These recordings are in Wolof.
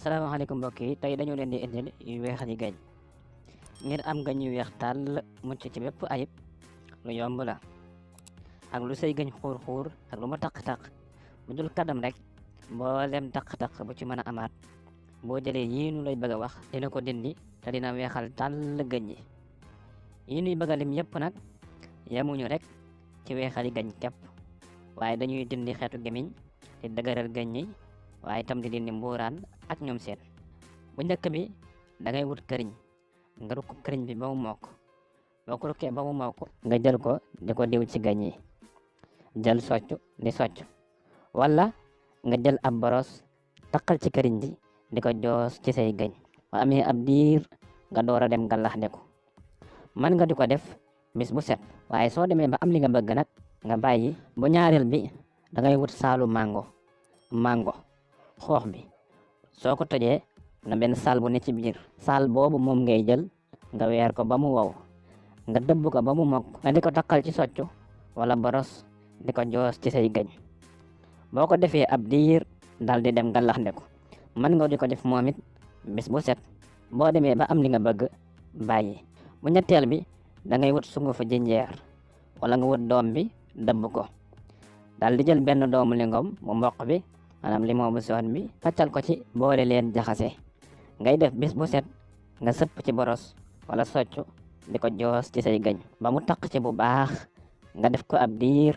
salaamaaleykum mbokk yi tey dañu leen di indil yu weex yi gañ ngir am gañ yu weex tàll mucc ci bépp ayib lu yomb la ak lu say gañ xuur ak lu ma taq-taq bu dul kadam rek mboolem taq-taq bu ci mën a amaat boo jëlee yii nu lay bëgg a wax dina ko dindi te dina weexal tàll gañ yi yii nuy bëgg a lim yëpp nag yemuñu rek ci weexali gañ kepp waaye dañuy dindi xeetu gémiñ di dëgëral gañ yi waaye itam di dindi mbuuraan ak ñoom seen bu njëkk bi da ngay wut këriñ nga rukk këriñ bi ba mu mokk boo ko rukkee ba mu mokk nga jël ko di ko diw ci gañ yi jël soccu di socc wala nga jël ab boros taqal ci këriñ bi di ko joos ci say gañ ba amee ab diir nga door a dem gàllax ndeku mën nga di ko def bis bu set waaye soo demee ba am li nga bëgg nag nga bàyyi bu ñaareel bi da ngay wut saalu mango xoox bi soo ko tojee na benn saal bu ne ci biir saal boobu moom ngay jël nga weer ko ba mu wow nga dëbb ko ba mu mokk nga di ko takkal ci soccu wala boros di ko joos ci say gañ boo ko defee ab diir dal di dem gàllax ndeku mën nga di ko def moom it bis bu set boo demee ba am li nga bëgg bàyyi bu ñetteel bi da ngay wut sungufu jinjeer wala nga wut doom bi dëbb ko dal di jël benn doomu lingom bu mboq bi maanaam limon bu soon bi paccal ko ci boole leen jaxase ngay def bis bu set nga sëpp ci boros wala soccu di ko joos ci say gañ ba mu taq ci bu baax nga def ko ab diir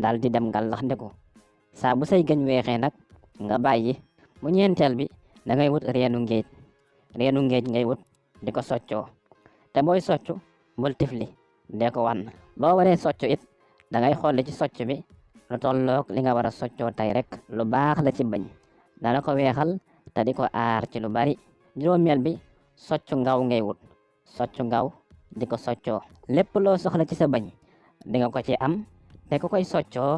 dal di dem gàllax ndeku saa bu say gañ weexee nag nga bàyyi bu ñeenteel bi da ngay wut reenu ngéej ngay wut di ko soccoo te booy soccu bul tifli dee ko wan boo waree soccu it da ngay xool ci socc bi lu tolloog li nga war a soccoo tey rek lu baax la ci bañ dana ko weexal te di ko aar ci lu bari juróomeel bi soccu ngaw ngay wut soccu ngaw di ko soccoo lépp loo soxla ci sa bañ di nga ko ci am te ku koy soccoo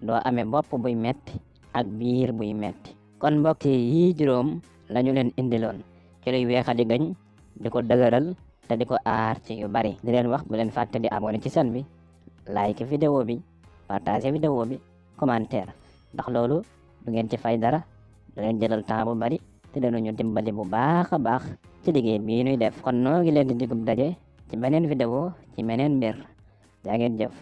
doo amee bopp buy metti ak biir buy metti kon mbokk yi juróom lañu leen indiloon ci luy weexali gañ di ko dëgëral te di ko aar ci yu bari di leen wax bu leen fàtte di abonné ci chaîne bi like vidéo bi partage vidéo bi commentaire ndax loolu du ngeen ci fay dara du leen jëlal temps bu bari te danañu dimbali bu baax a baax ci liggéey bii nuy def kon noo ngi leen di digub daje ci beneen vidéo ci meneen mbir jaa ngeen jëf